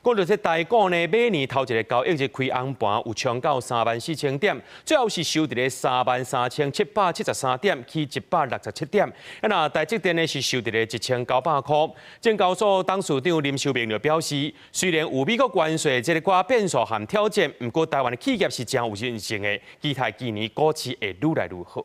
講到這台股呢，馬年頭一个交易日開紅盤有衝到34,000點，最後是收佇咧33,773點，起167點。啊，若台積電呢是收佇咧1,900箍。證交所董事長林修明就表示，雖然有美國關稅這个寡變數和挑戰，毋過台灣的企業是誠有韌性的，期待今年股市會愈來愈好。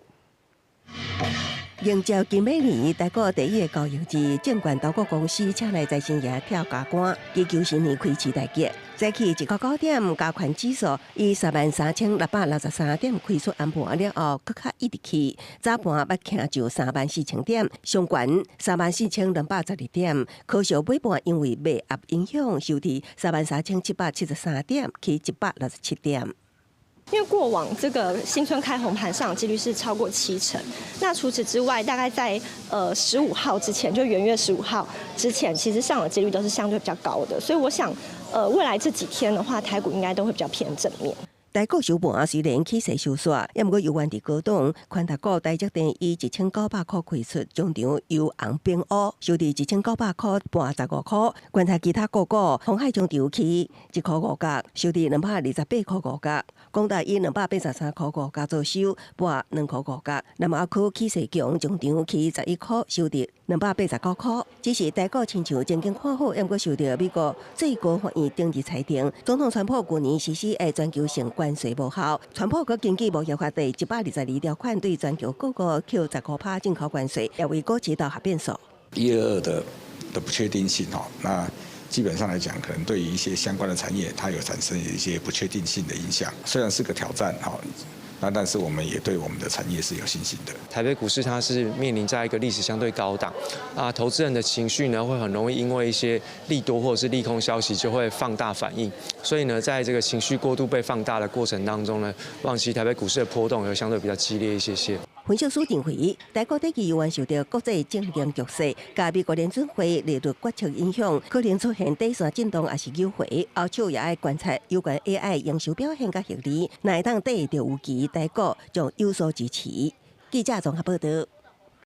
迎接金馬年，台股第一个交易日，證券投顧公司請來財神爺跳加桿，祈求新年開市大吉。早起1九九點，加權指數以33,663點開出紅盤了後，閣較一直起，早盤捌徛上34,000點，上懸34,212點。可惜尾盤因為賣壓影響，收佇33,773點，起167點。因為過往這個新春開紅盤上幾率是超過七成，那除此之外，大概在十五號之前，就元月十五號之前，其實上漲幾率都是相對比較高的，所以我想，未來這幾天的話，台股應該都會比較偏正面。台股收盤雖然起勢收煞，也毋過猶原佇高檔，權值股台積電以1,900箍開出，終場由紅變烏，收佇1,900箍半15箍。觀察其他個股，鴻海終場起1箍5角，收佇228塊5角。廣達以283塊5角做收，半2塊5角。南亞科起勢強，終場起11箍，收佇289箍。只是台股親像前景看好，也毋過受著美國最高法院頂日裁定，總統川普舊年實施的全球性關稅無效，川普閣根據貿易法第122條款對全球各國扣15趴進口關稅，也為股市投下變數。 122的不確定性吼，那基本上來講，可能對於一些相關的產業，它有產生一些不確定性的影響。雖然是個挑戰哈，那但是我們也對我們的產業是有信心的。台北股市它是面臨在一個歷史相對高檔，啊，投資人的情緒呢會很容易因為一些利多或者是利空消息就會放大反應，所以呢，在這個情緒過度被放大的過程當中呢，望其台北股市的波動會相對比較激烈一些些。分析師認為，台股短期猶原受著國際政經局勢、佮美國聯準會利率決策影響，可能出現短線震盪，抑是扭回。後續也愛觀察有關 AI 營收表現佮獲利，若會當綴著預期，台股將有所支持。記者綜合報道。